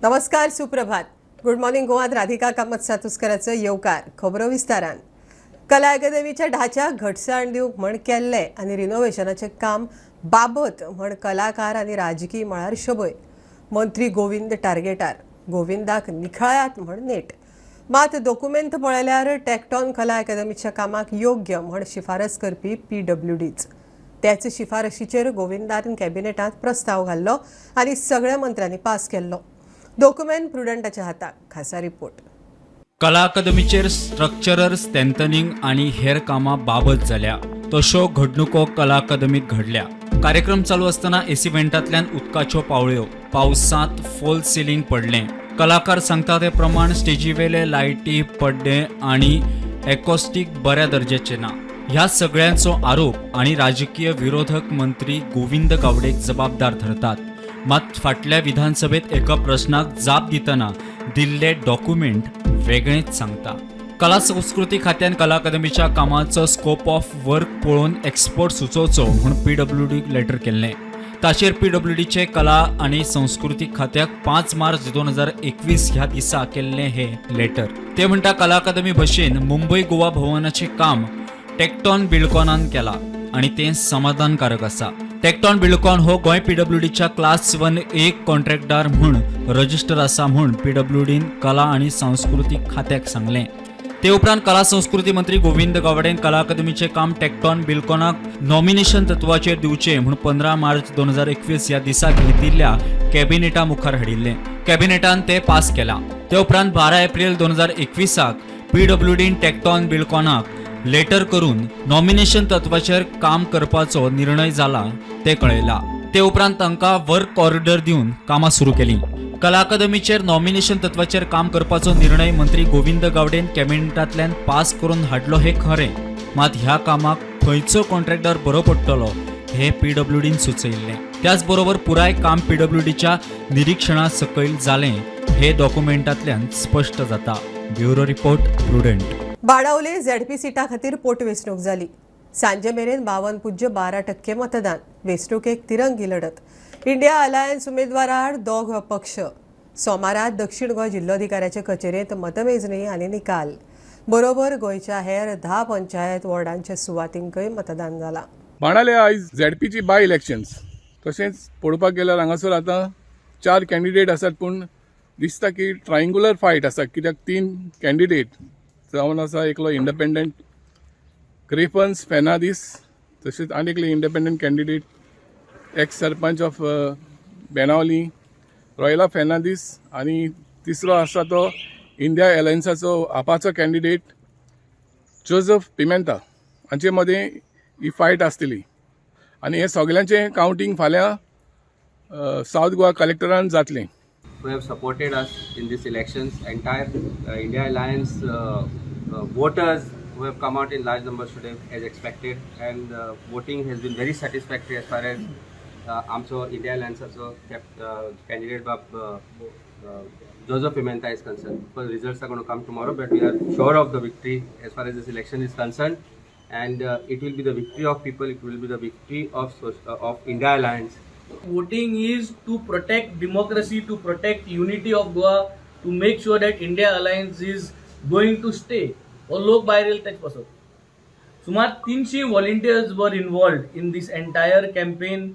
नमस्कार, सुप्रभात. Good morning गोवात Radhika Kamat सातुस्कराचो येवकार. खबरो विस्तारान. कला अकादमीच्या ढाच्याक घटसाण दिवंक म्हण केल्लें आनी रिनोव्हेशनाचें काम बाबत म्हण कलाकार आनी राजकीय मळार शबय. मंत्री गोविंद टार्गेटार, गोविंदाक निखळायात म्हण नेट. मात दोकुमेंत पळयल्यार टॅक्टॉन कला अकादमीच्या कामाक योग्य म्हण शिफारस करपी पीडब्ल्यूडीच. त्याच शिफारशीचेर गोविंदान कॅबिनेटांत प्रस्ताव घाल्लो आनी सगळ्या मंत्र्यांनी पास केल्लो. डॉक्युमेंट प्रुडंटाच्या हाताक. खासा रिपोर्ट. कला अकादमीचेर स्ट्रक्चरल स्ट्रेंथनिंग आनी हेर कामां बाबत जाल्या. तश्यो घडणुको कला अकादमीत घडल्या. कार्यक्रम चालू आसतना एसी वेंटांतल्यान उदकाच्यो पावळ्यो, पावसांत फॉल सिलींग पडलें. कलाकार सांगता ते प्रमाण स्टेजीवेले लायटी, पड्डे आनी एकॉस्टीक बऱ्या दर्ज्याचे ना. ह्या सगळ्यांचो आरोप आनी राजकीय विरोधक मंत्री गोविंद गावडेक जबाबदार धरतात. मात फाटल्या विधानसभेत एका प्रश्नाक जाप दितना दिल्ले डॉक्युमेंट वेगळेच सांगता. कला संस्कृती खात्यान कला अकादमीच्या कामाचो स्कोप ऑफ वर्क पळोवन एक्सपर्ट सुचोवचो म्हूण पीडब्ल्यूडीक लेटर केल्लें. ताचेर पीडब्ल्यूडीचे कला आनी संस्कृती खात्याक 5 मार्च 2021 ह्या दिसा केल्लें हें लेटर. ते म्हणटा, कला अकादमी भशेन मुंबय गोवा भवनाचें काम टेक्टॉन बिल्डकॉनान केला आनी तें समाधानकारक आसा. टेक्टॉन बिल्डकॉन हो गोंय पीडब्ल्यूडीच्या क्लास 1A कॉन्ट्रॅक्टदार म्हूण रजिस्टर आसा म्हूण पीडब्ल्यूडीन कला आनी सांस्कृतीक खात्याक सांगलें. ते उपरांत कला संस्कृती मंत्री गोविंद गावडेन कला अकादमीचें काम टेक्टॉन बिल्डकॉनाक नॉमिनेशन तत्वाचेर दिवचें म्हूण 15 मार्च 2021 ह्या दिसा घेतिल्ल्या कॅबिनेटा मुखार हाडिल्लें. कॅबिनेटान ते पास केलां. ते उपरांत 12 एप्रील 2021 पीडब्ल्यूडीन टेक्टॉन बिल्डकॉनाक लेटर करून नॉमिनेशन तत्वाचेर काम करपाचो निर्णय जाला ते कळयला. ते उपरांत तांकां वर्क ऑर्डर दिवन कामां सुरू केलीं. कला अकादमीचेर नॉमिनेशन तत्वाचेर काम करपाचो निर्णय मंत्री गोविंद गावडेन कॅबिनेटांतल्यान पास करून हाडलो हें खरें, मात ह्या कामाक खंयचो कॉन्ट्रॅक्टर बरो पडटलो हें पीडब्ल्यूडीन सुचयिल्लें. त्याच बरोबर पुराय काम पीडब्ल्यूडीच्या निरीक्षणा सकयल जालें हे डॉक्युमेंटांतल्यान स्पश्ट जाता. Bureau report, prudent. Benaulim ZP सिटा खातीर पोटवेंचणूक जाली. सांजे मेरेन 52.12% मतदान. वेंचणुकेक तिरंगी लढत. इंडिया अलायन्स उमेदवाराआड दोग पक्ष. सोमारा दक्षिण गोंय जिल्लोधिकाऱ्याचे कचेरेंत मतमेजणी आनी निकाल. बरोबर गोंयच्या हेर 10 पंचायत वॉर्डांच्या सुवातींकय मतदान जालां. बाणावले आयज झेडपीची बाय इलेक्शन्स. तशेंच पळोवपाक गेल्यार हांगासर आतां चार कॅन्डिडेट आसात, पूण दिसता की ट्रायंगुलर फायट आसा, कित्याक तीन कॅन्डिडेट जावन आसा एकलो इंडिपेंडंट क्रेफन्स फेर्नांदीस, तशेंच आनी एकले independent candidate x sarpanch of Benaulim Royla Fernandes आनी तिसरो आसा तो इंडिया एलायन्साचो आपाचो कॅन्डिडेट जोजफ पिमेंता. हांचे मदें ही फायट आसतली आनी हे सगल्यांचें कावंटींग फाल्यां सावथ गोवा कलेक्टरान जातलें. Who have supported us in these elections, entire India Alliance voters who have come out in large numbers today as expected, and voting has been very satisfactory as far as आमचो India Allianceचो candidate Bab Joseph Pimenta is concerned. The results are going to come tomorrow, but we are sure of the victory as far as this election is concerned, and it will be the victory of people. It will be the victory of India Alliance. Voting is to protect democracy, to protect unity of Goa, to make sure that India Alliance is going to stay. हो लोक भायर येयले तेच पासत. सुमार 300 volunteers were involved in this entire campaign.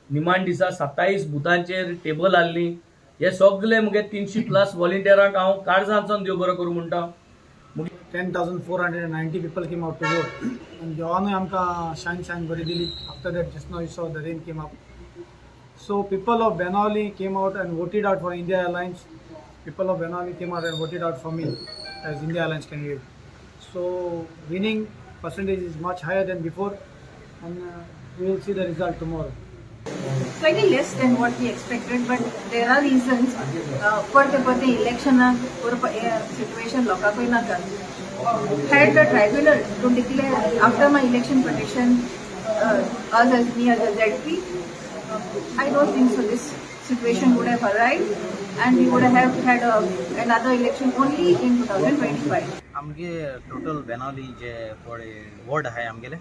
निमाण दिसा 27 बुथांचेर table आहली. हे सगळे मुगे 300 प्लस व्हॉलिंटियरांक हांव काळजांतसून देव बरो करूं म्हणटा. 10,490 people came out to vote. And देवानूय आमकां शान शान बरी दिली. After that, just now you saw the rain came up. So people of Benaulim came out and voted out for India Alliance. People of Benaulim came out and voted out for me as India Alliance candidate. So winning percentage is much higher than before, and we will see the result tomorrow. Slightly less than what we expected, but there are reasons. परते परते इलेक्शनाक situation लोकांकूय नाका. Had the tribunal to declare after my election petition us as me as a ZP, I don't think so this situation would have arrived and we would have had another election only in 2025. आमगे total Benaulim जे पळय ward आहाय आमगेले,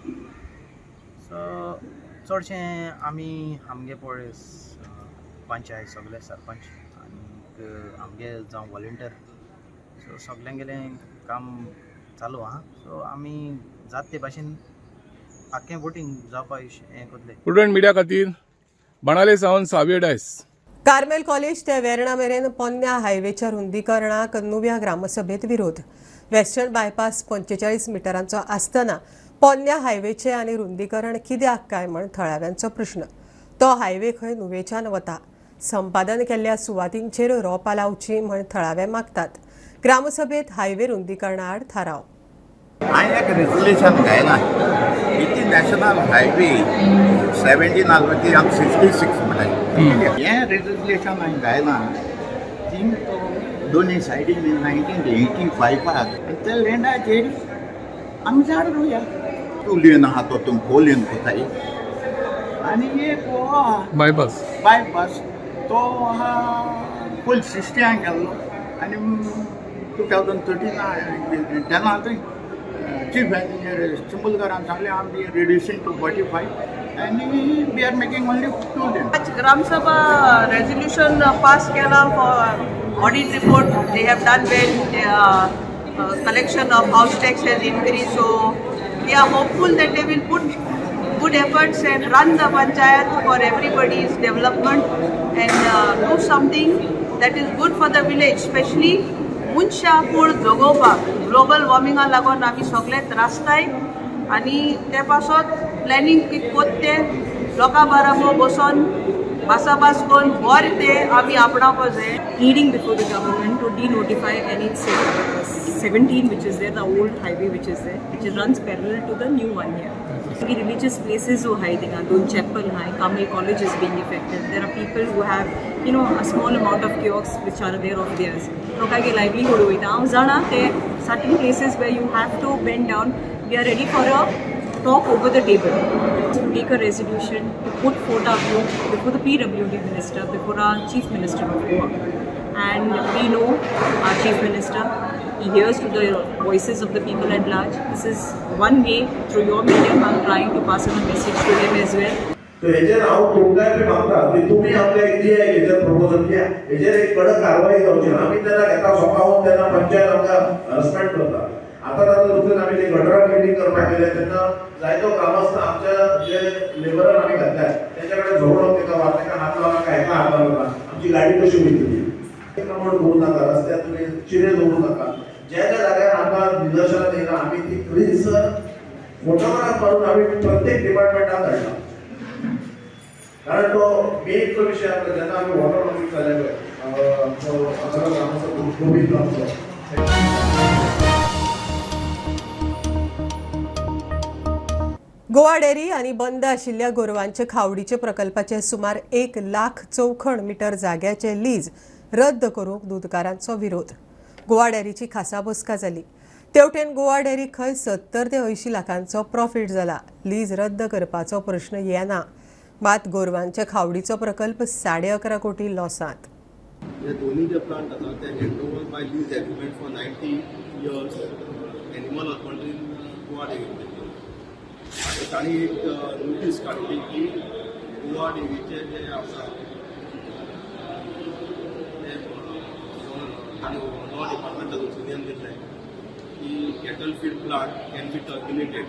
so चडशे आमी आमगे पळय पंच आहाय, सगळे सरपंच आनी एक आमगे जावं वॉलंटियर, सो सगल्यांगेलें काम चालू आहा. सो आमी जात ते भाशेन आख्खें वोटींग जावपा हें करतले. प्रुडंट मिडिया खातीर बाणावले सावन सावियो डायस. कार्मेल कॉलेज ते वेर्णा मेरेन पोन्न्या हायवेच्या रुंदीकरणाक नुव्या ग्रामसभेत विरोध. वेस्टर्न बायपास 45 मिटरांचो आसतना पोन्न्या हायवेचे आनी रुंदीकरण कित्याक काय म्हण थळाव्यांचो प्रश्न. तो हायवे खंय नुवेच्यान वता. संपादन केल्ल्या सुवातींचेर रोपां लावची म्हण थळावे मागतात. ग्रामसभेत हायवे रुंदीकरणा आड थाराव. हांवें एक रेजोल्युशन घायलां इतली नॅशनल हायवे 17 आसलो ती आमी 66 म्हणटाय. हें रेजोल्युशन हांवें घायलां तीन दोनी सायडीन 1985 आनी त्या लँडाचेर आमी झाड रोया. टू लेन आहा तो तुमी फोर लेन कोताय आनी एक हो आहा बायपास बायपास तो आहा पयलीं 60 गेल्लो आनी 2013 10 चीफ इंजिनियर चिंबलकरान सांगलें आमी रिड्युसींग टू 45 आनी we are making only 2 lane. आज ग्रामसभा रेजोल्यूशन पास केला for audit report. They have done well. Collection of house tax has increase, so we are hopeful that they will put good efforts and run the panchayat for everybody's development and do something that is good for the village, especially मनशां कूळ जगोवपाक. Global वॉर्मिंगा लागून आमी सगळे त्रासताय आनी ते पासत planning कितें कोत्ता तें लोकां बाराबर बसोन भासाभास करून बरें तें आमी आपणावपा जाय. Pleading before the government to denotify NH 17, which is there, the old highway which is there, which runs parallel to the new one here. The religious places who high thinga, Don Chapel high, Carmel College is being affected. There are people who have, you know, a small amount of kiosks which are there of theirs. लोकांगे livelihood वयता. हांव जाणा ते certain places where you have to bend down. We are ready for a talk over the table, to take a resolution, to put forth our view before the PWD minister, before our Chief Minister of Goa. And we know our Chief Minister, he hears to the voices of the people at large. This is one way, through your medium, I'm trying to pass on a message to him as well. So हेजेर हांव तुमकांय बी मागता की तुमी आपल्या area हेजेर proposal की हेजेर एक कडक कारवाई जावची. आमी तेन्ना घेता स्वताहून तेन्ना पंचायत आमकां हरसमेंट करता. आतां आतां दुसरें आमी ते गटरां क्लिनींग करपाक गेले तेन्ना जायतो ग्रामस्थ आमच्या जे लेबरान आमी घातल्यात तेंच्या कडेन झगडोन तेका ताका हात लावं नाका, हेका हात लावं नाका, आमची गाडी कशी वयतली. अतिक्रमण करूं नाका, रस्त्यार तुमी चिरे दवरूं नाका. ज्या ज्या जाग्यार आमकां निदर्शनां येयला आमी ती थंयसर फोटोग्राफ मारून आमी प्रत्येक डिपार्टमेंटाक धाडला. कारण तो मेन तो विशय आसता जेन्ना आमी वॉटर लॉगिंग जाले पळय आमचो ग्रामस्थ गोविंद आमचो. गोवा डेअरी आनी बंद आशिल्ल्या गोरवांचे खावडीचे प्रकल्पाचे सुमार 1 लाख चौखण मिटर जाग्याचे लीज रद्द करूंक दुदकारांचो विरोध. गोवा डेअरीची खासा बसका जाली. तेवटेन गोवा डेअरी खंय 70 ते 80 लाखांचो प्रॉफिट जाला. लीज रद्द करपाचो प्रश्न येना. मात गोरवांचे खावडीचो प्रकल्प 11.5 कोटी लॉसांत. हे दोन्ही जे प्लांट आसा ते hand over by lease agreement for 90 years animal husbandry Goa डेअरीन घेतले. तांणी एक नोटीस काडली की गोवा डेअरीचे जे आसा ते तांणी लॉ डिपार्टमेंटाक ओपिनियन दिलें की cattle feed plant can be terminated.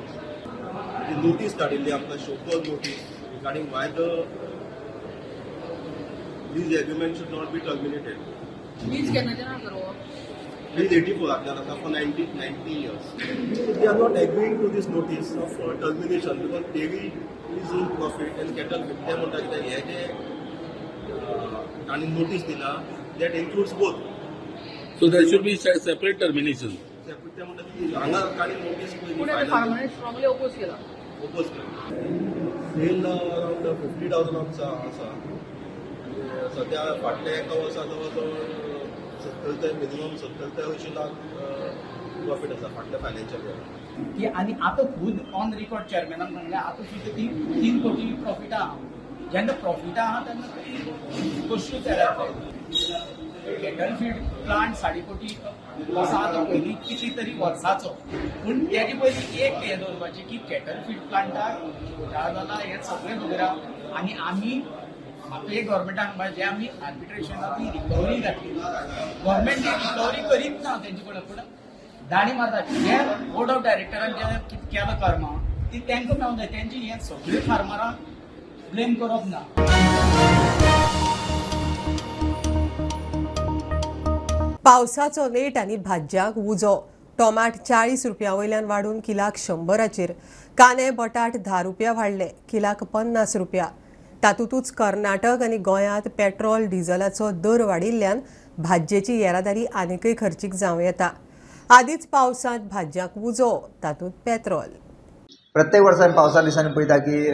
ती नोटीस काडिल्ली आमकां show cause notice regarding why the lease agreement should not be terminated. Lease केन्नाच्यान करप? Lease 84 आसल्यार आसा for 90 years. They are not agreeing to this notice of termination because dairy is in profit and cattle feed. ते म्हणटा कित्याक हे जे तांणी notice दिला that includes both. So there should be separate termination. Separate ते म्हणटा की हांगा तांणी नोटीस पूण फार्मरांनी स्ट्रॉंगली ओपोज केला. ओपोज केला. सेल अरावंड 50,000 आमचो आसा. सद्या फाटल्या एका वर्सा जवळ जवळ 70 ते मिनिमम 70 ते 80 लाख प्रॉफीट आसा फाटल्या फायनान्शियल इयराक. की आनी आतां खूद ऑन रिकॉर्ड चेअरमॅनान सांगलें आतां सुद्दां ती 3 कोटी प्रॉफिट आहा. जेन्ना प्रॉफिट आहा तेन्ना ती कश्यो जाल्यार कॅटल फीड प्लांट 2.5 कोटी आसा आतां पयलीं कितली तरी वर्साचो. पूण तेजे पयलीं एक हें दवरपाचें की कॅटल फीड प्लांटाक घोटाळो जाला हें सगळें खबर आहा. आनी आमी म्हाका एक गव्हर्मेंटाक जे आमी आर्बिट्रेशनाक ती रिकवरी घातली, गव्हर्मेंट ती रिकवरी करीत ना तेंचे कडेन, पूण दाणी मारता. जे बोर्ड ऑफ डायरेक्टरान जे कितें केलां कर्मा ती तांकां मेळूंक जाय. तेंची हें सगळीं फार्मरांक ब्लेम करप ना. पावसाचो नेट आनी भाज्यांक उजो. टोमाट 40 रुपया वयल्यान वाडून किलाक 100चेर. कांदे बटाट 10 रुपया वाडले, किलाक 50 रुपया. तातूंतच कर्नाटक आनी गोंयांत पेट्रोल डिझलाचो दर वाडिल्ल्यान भाजयेची येरादारी आनीकय खर्चीक जावं येता. आदींच पावसांत भाजयांक उजो, तातूंत पेट्रोल. प्रत्येक वर्सा पावसा दिसांनी पळयता की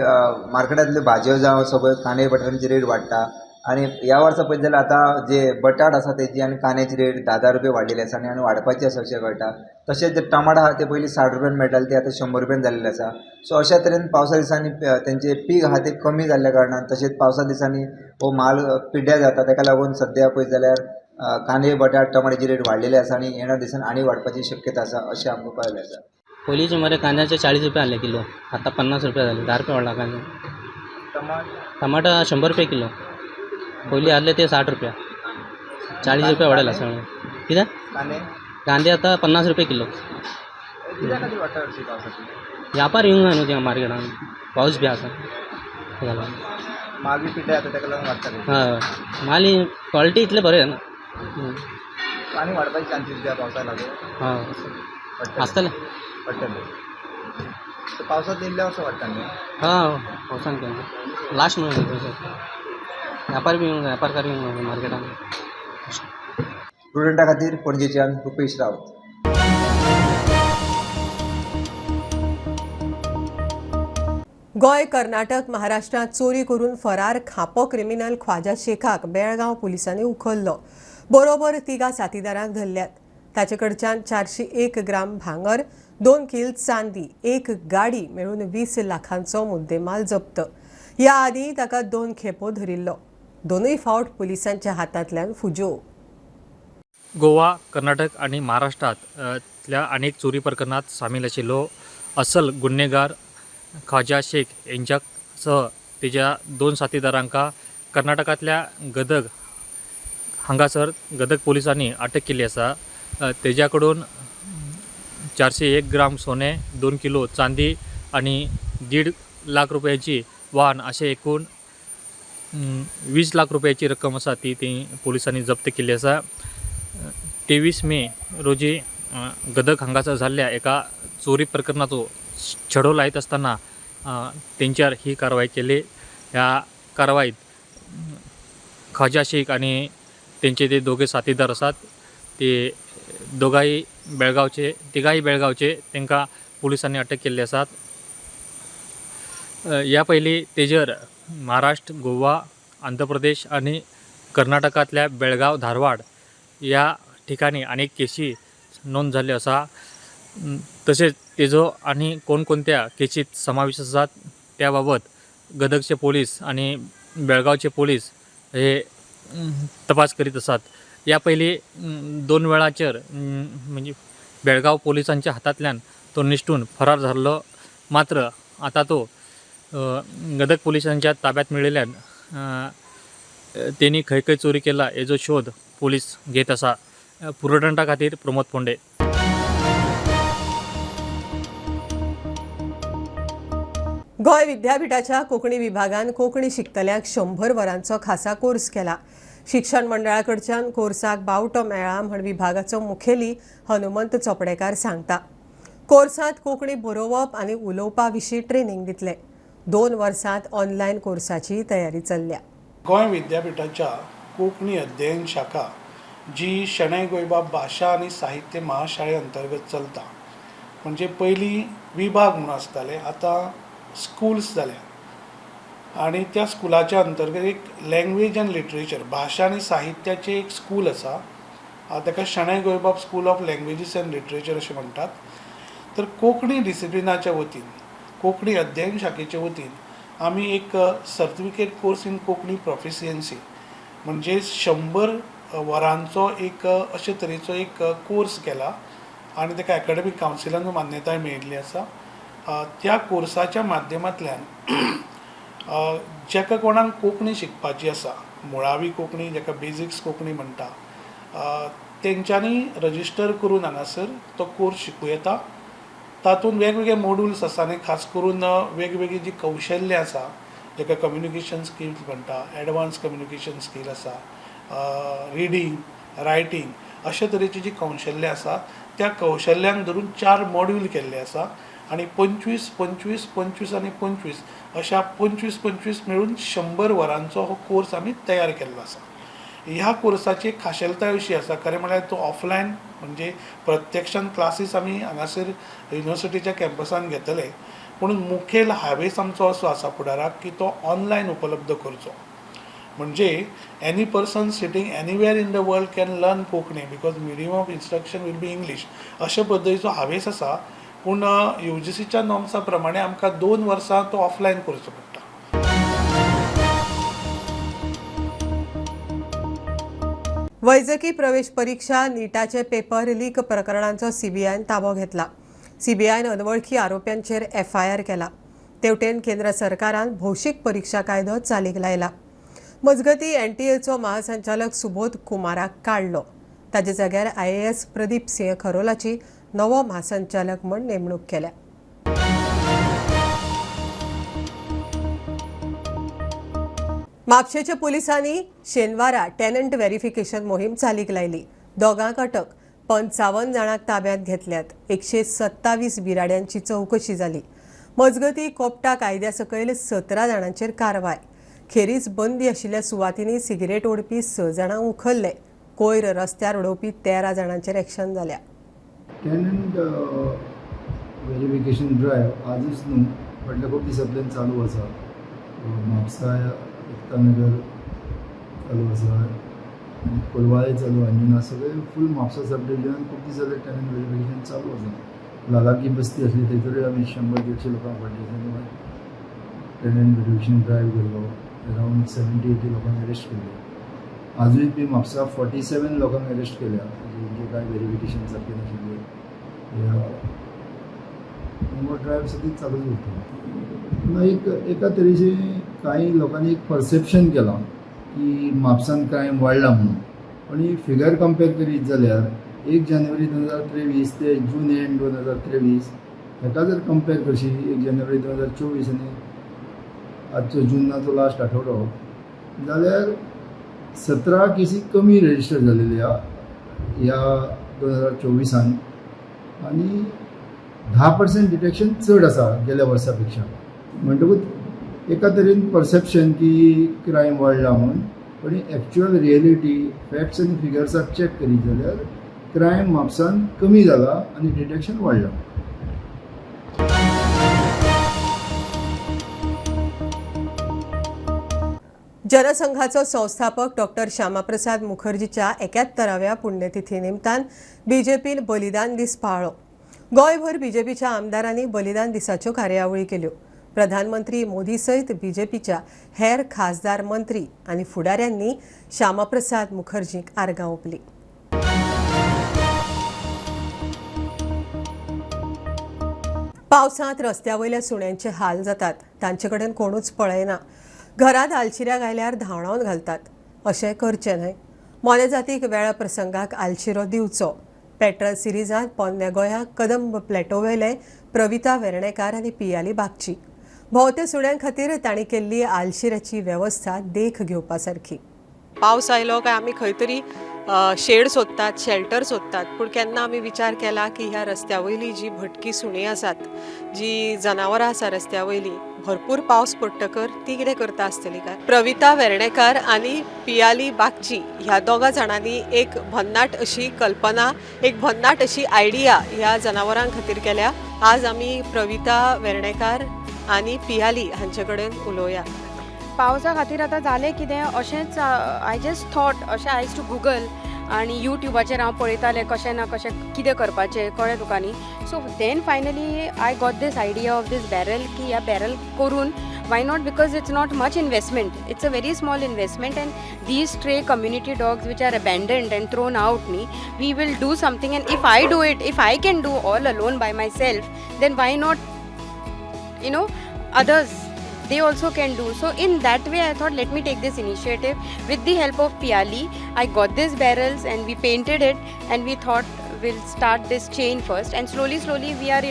मार्केटांतल्यो भाजयो जावं सगळ्यो कांदे बटाटांची रेट वाडटा आनी ह्या वर्सा पळयत जाल्यार आतां जे बटाट आसा तेजी आनी कांद्याची रेट 10-10 रुपया वाडलेली आसा आनी वाडपाची आसा अशें कळटा. तशेंच जे टमाट आहा ते पयलीं 60 रुपयान मेळटाले ते आतां 100 रुपयान जाल्लेले आसा. सो अशा तरेन पावसा दिसांनी तेंचे पीक आहा तें कमी जाल्ल्या कारणान तशेंच पावसा दिसांनी हो म्हाल पिड्ड्यार जाता, ताका लागून सद्या पळयत जाल्यार कांदे बटाट टमाटाची रेट वाडलेली आसा आनी येणाऱ्या दिसान आनी वाडपाची शक्यता आसा अशें आमकां कळिल्लें आसा. पयलींचे मरे कांद्याचे 40 रुपया आसले किलो, आतां 50 रुपया जाले, 10 रुपया वाडला कांदे. टमाटा 100 रुपया किलो, पयलीं आसले ते 60 रुपया, 40 रुपया वाडयला सगळें. कितें कांदे आतां 50 रुपया किलो. व्यापार येवंक जाय न्हू थिंगा मार्केटान, पावस बी आसा ताका लागून. माल बी पिड्ड्यार जाता ताका लागून वाडटा. हय, माल क्वॉलिटी इतलें बरें ना. आनी वाडपाचे चान्सीस बी पावसाक लागून. हय आसतलें पडटलें. पावसांत इल्लें वर्सां वाडटा न्ही. हय पावसान केन्ना लास्ट म्हणून व्यापार बी येवंक जाय, व्यापारकार येवंक जाय मार्केटान. प्रुडंटा खातीर पणजेच्यान रुपेश रावत. गोंय, कर्नाटक, महाराष्ट्रांत चोरी करून फरार खांपो क्रिमिनल ख्वाजा शेखाक बेळगांव पुलिसांनी उखल्लो. बरोबर 3 साथीदारांक धरल्यात. ताचे कडच्यान 401 ग्राम भांगर, 2 किल चांदी, 1 गाडी मेळून 20 लाखांचो मुद्देमाल जप्त. ह्या आदीं ताका 2 खेपो धरिल्लो. दोनूय फावट पुलिसांच्या हातांतल्यान फुज्यो. गोवा, कर्नाटक आनी महाराष्ट्रांतल्या अनेक चोरी प्रकरणांत सामील आशिल्लो असल गुन्हेगार ख्वाजा शेख यांच्या सह तेज्या 2 साथीदारांका कर्नाटकांतल्या गदग हांगासर गदग पोलिसांनी अटक केल्ली आसा. तेज्या कडून 401 ग्राम सोने, 2 किलो चांदी आनी 1.5 लाख रुपयाची वाहन अशें एकूण 20 लाख रुपयाची रक्कम आसा ती ती पोलिसांनी जप्त केल्ली आसा. 23 मे रोजी गदग हांगासर जाल्ल्या एका चोरी प्रकरणाचो छडो लायत आसतना तेंच्यार ही कारवाय केली. ह्या कारवायेत ख्वाजा शेख आनी तेंचे ते दोगे साथीदार आसात ते दोगांय बेळगांवचे, तिगांय बेळगांवचे, तांकां पुलिसांनी अटक केल्ली आसात. ह्या पयलीं तेजेर महाराष्ट्र, गोवा, आंध्र प्रदेश आनी कर्नाटकांतल्या बेळगांव, धारवाड ह्या ठिकाणी अनेक केशी नोंद जाल्ल्यो आसा. तशेंच तेजो आनी कोणकोणत्या केशीत समावेश आसात त्या बाबत गदगचे पोलीस आनी बेळगांवचे पोलीस हे तपास करीत आसात. ह्या पयलीं 2 वेळाचेर म्हणजे बेळगांव पोलिसांच्या हातांतल्यान तो निश्टून फरार जाल्लो, मात्र आतां तो गदग पोलिसांच्या ताब्यात मेळिल्ल्यान तेणी खंय खंय चोरी केला हेजो शोध पोलीस घेत आसा. पुरवठा खातीर प्रमोद फोंडे. गोंय विद्यापीठाच्या कोंकणी विभागान कोंकणी शिकतल्यांक 100 वरांचो खासा कोर्स केला. शिक्षण मंडळा कडच्यान कोर्साक बावटो मेळ्ळा म्हण विभागाचो मुखेली हनुमंत चोपडेकार सांगता. कोर्सांत कोंकणी बरोवप आनी उलोवपा विशीं ट्रेनींग दितले. 2 वर्सांत ऑनलायन कोर्साची तयारी चल्ल्या. गोंय विद्यापीठाच्या कोंकणी अध्ययन शाखा जी शणै गोंयबाब भाशा आनी साहित्य महाशाळे अंतर्गत चलता, म्हणजे पयलीं विभाग म्हणून आसताले, आतां स्कूल्स जाल्या आनी त्या स्कुलाच्या अंतर्गत एक लँग्वेज आनी लिटरेचर, भाशा आनी साहित्याचें एक स्कूल आसा, ताका Shenoi Goembab school of languages and literature अशें म्हणटात. तर कोंकणी डिसिप्लिनाच्या वतीन, कोंकणी अध्ययन शाखेचे वतीन आमी एक certificate course in Konkani proficiency म्हणजे 100 वरांचो एक अशे तरेचो एक कोर्स केला आनी ताका एकाडेमीक कावन्सिलान मान्यताय मेळिल्ली आसा. त्या कोर्साच्या माध्यमांतल्यान जाका कोणाक कोंकणी शिकपाची आसा, मुळावी कोंकणी जाका बेजिक्स कोंकणी म्हणटा, तेंच्यांनी रजिस्टर करून हांगासर तो कोर्स शिकूं येता. तातूंत वेगवेगळे मोड्युल्स आसा आनी खास करून वेगवेगळी जी कौशल्य आसा, जाका कम्युनिकेशन स्किल्स म्हणटा, एडवांस कम्युनिकेशन स्कील आसा, रिडींग, रायटींग, अशे तरेची जी कौशल्य आसा त्या कौशल्यांक धरून 4 मॉड्यूल केल्ले आसा आनी 25, 25, 25 आनी 25 अशा 25, 25 मेळून 100 वरांचो हो कोर्स आमी तयार केल्लो आसा. ह्या कोर्साची एक खाशेलताय अशी आसा, खरें म्हळ्यार तो ऑफलायन म्हणजे प्रत्यक्षान क्लासीस आमी हांगासर युनिवर्सिटीच्या कॅम्पसान घेतले, पूण मुखेल हावेस आमचो असो आसा फुडाराक की तो ऑनलायन उपलब्ध करचो. म्हणजे any person sitting anywhere in the world can learn Konkani because medium of instruction will be English, अशे पद्दतीचो हावेस आसा. पूण UGCच्या नॉर्म्सा प्रमाणे आमकां 2 वर्सां तो ऑफलायन करचो पडटा. वैजकी प्रवेश परीक्षा नीटाचे पेपर लीक प्रकरणांचो सीबीआयन ताबो घेतला. सीबीआयन अनवळखी आरोप्यांचेर एफआयआर केला. तेवटेन केंद्र सरकारान भौशीक परीक्षा कायदो चालीक लायला. मजगती एनटीएचो महासंचालक सुबोध कुमाराक काडलो. ताच्या जाग्यार IAS Pradeep सिंह खरोलाची नवो महासंचालक म्हूण नेमणूक केल्या. म्हापशेच्या पुलिसांनी शेनवारा टेनंट व्हेरिफिकेशन मोहीम चालीक लायली. दोगांक अटक, 55 जाणांक ताब्यांत घेतल्यात. 127 बिराड्यांची चवकशी जाली. मजगती कोपटा कायद्या सकयल 17 जाणांचेर कारवाय. खेरीज बंदी आशिल्ल्या सुवातींनी सिगरेट ओडपी 6 जाणांक उखल्ले. कोयर रस्त्यार उडोवपी 13 जाणांचेर एक्शन जाल्या. टेनंट व्हेरिफिकेशन ड्रायव्ह आजूच न्हू फाटल्या खूब दिसांतल्यान चालू आसा. म्हापसा, एकतानगर चालू आसा आनी कोलवाळे चालू, अंजुना, सगळे फूल म्हापसा सब डिविजनान खूब दीस जाले टेनंट व्हेरिफिकेशन चालू आसा. लालाकी बस्ती आसली थंयसरूय आमी 100-150 लोकांक फाटल्या दिसांनी टेनंट व्हेरिफिकेशन ड्रायव्ह केल्लो. अरावंड 70-80 लोकांक अरेस्ट केल्ले. आजूय बी म्हापसा 47 लोकांक अरेस्ट केल्या जेंचे कांय व्हेरिफिकेशन सारकें नाशिल्लें. हो ड्रायव्ह सदींच चालूच उरता. एक एका तरेचे कांय लोकांनी एक परसेप्शन केलां की म्हापसान क्रायम वाडला म्हणून, पण ही फिगर कंपेर करीत जाल्यार 1 जानेवारी 2023 ते जून एंड 2023 हेका जर कंपेर करशी 1 जानेवारी 2024 आनी आजचो जूनाचो लास्ट आठवडो जाल्यार 17 केसी कमी रजिस्टर जालेली आहा ह्या 2024 आनी 10% डिटेक्शन चड आसा गेल्या वर्सा पेक्षा. म्हणटकूच एका तरेन परसेप्शन की क्रायम वाडला म्हणून, पण एक्चुअल रियलिटी फॅक्ट्स आनी फिगर्साक चॅक करीत जाल्यार क्रायम म्हापसान कमी जाला आनी डिटेक्शन वाडला. जनसंघाचो संस्थापक डॉक्टर श्यामाप्रसाद मुखर्जीच्या 71व्या पुण्यतिथी निमतान बीजेपीन बलिदान दीस पाळ्ळो. गोंयभर बीजेपीच्या आमदारांनी बलिदान दिसाच्यो कार्यावळी केल्यो. प्रधानमंत्री मोदी सयत बीजेपीच्या हेर खासदार, मंत्री आनी फुडाऱ्यांनी श्यामाप्रसाद मुखर्जीक आर्गां ओंपली. पावसांत रस्त्या वयल्या सुण्यांचे हाल जातात. तांचे कडेन कोणूच पळयना. घरांत आलशिऱ्या घायल्यार धांवडावन घालतात. अशें करचें न्हय. मोने जातीक वेळा प्रसंगाक आलशिरो दिवचो. पेट्रल सिरिजांत पोन्न्या गोंया कदंब प्लॅटोवेले प्रविता वेर्णेकार आनी पियाली बागची भोंवत्या सुण्यां खातीर तांणी केल्ली आलशिऱ्याची वेवस्था देख घेवपा सारकी. पावस आयलो काय आमी खंय तरी शेड सोदतात, शेल्टर सोदतात, पूण केन्ना आमी विचार केला की ह्या रस्त्या वयली जी भटकी सुणीं आसात, जी जनावरां आसा रस्त्या वयली, भरपूर पावस पडटकर ती कितें करता आसतली काय? प्रविता वेर्णेकार आनी पियाली बागची ह्या दोगां जाणांनी एक भन्नाट अशी कल्पना, एक भन्नाट अशी आयडिया ह्या जनावरां खातीर केल्या. आज आमी प्रविता वेर्णेकार आनी पियाली हांचे कडेन उलोवया. पावसा खातीर आतां जालें कितें अशेंच I just thought, अशें I to Google आनी यूट्यूबाचेर हांव पळयतालें कशें ना कशें कितें करपाचें, कळ्ळें तुका न्ही. So then finally I got this idea of this barrel की ह्या बॅरल करून why not, because it's not much investment, it's a very small investment and these stray community dogs which are abandoned and thrown out न्ही, we will do something. And if I do it, if I can do all alone by myself, then why not you know others. they also can do. So in that way I thought, let me take this initiative. With the help of Piali, I got these barrels and we painted it, and we thought we'll start this chain first, and slowly slowly we are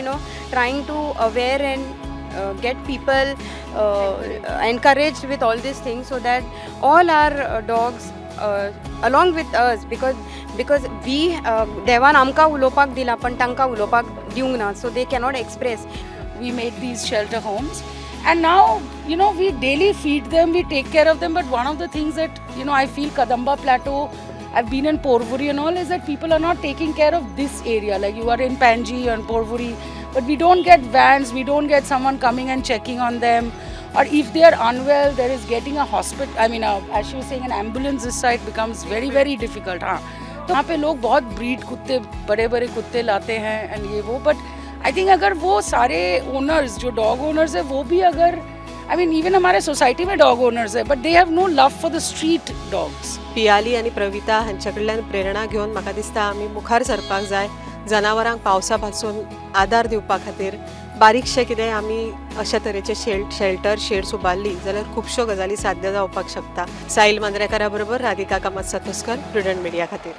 trying to aware and get people encouraged with all these things, so that all our dogs along with us, because we देवान आमकां उलोवपाक दिला पण तांकां उलोवपाक दिवंक ना, so they cannot express. We made these shelter homes, and now we daily feed them, we take care of them. But one of the things that I feel Kadamba Plateau, I've been in Porvorim and all, is that people are not taking care of this area. Like you are in Panji and Porvorim, but we don't get vans, we don't get someone coming and checking on them. Or if they are unwell, there is getting a hospital, I mean, as she was saying, an ambulance this side becomes very, very difficult. हाँ, तो यहाँ pay लोग बहुत breed कुत्ते, बड़े बड़े कुत्ते लाते हैं and ये वो, बट I think अगर वो सारे ओनर्स जो डॉग ओनर्स है वो भी अगर, I mean even हमारे सोसाइटी में डॉग ओनर्स है, but they have no love for the street dogs. Piyali आनी प्रविता हांचे कडल्यान प्रेरणा घेवन म्हाका दिसता आमी मुखार सरपाक जाय. जनावरांक पावसा पासून आदार दिवपा खातीर बारीकशें कितें आमी अशा तरेचे शेल्टर शेड्स उबारली जाल्यार खुबश्यो गजाली साध्य जावपाक शकता. साहिल मांद्रेकारा बरोबर राधिका कामत सातोस्कर, प्रुडंट मिडिया खातीर.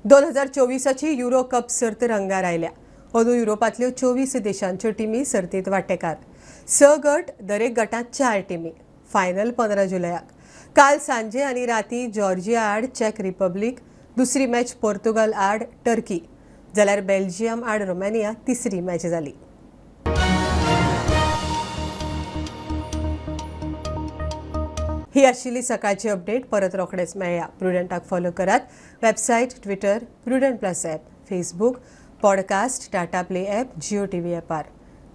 2024 युरो कप सर्त रंगार आयल्या. अंदू युरोपांतल्यो 24 देशांच्यो टिमी सर्तींत वांटेकार. 6 गट, दरेक गटांत 4 टिमी. फायनल 15 जुलयाक. काल सांजे आनी राती जॉर्जिया आड चॅक रिपब्लीक, दुसरी मॅच पोर्तुगाल आड टर्की, जाल्यार बेल्जियम आड रोमानिया तिसरी मॅच जाली. ही आशिल्ली सकाळची अपडेट. परत रोखडेच मेळया. प्रुडंटाक फॉलो करात. Website, Twitter, Prudent plus app, Facebook, podcast, Tata Play app, Jio TV ॲपार.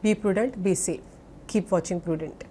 Be prudent, be safe, keep watching Prudent.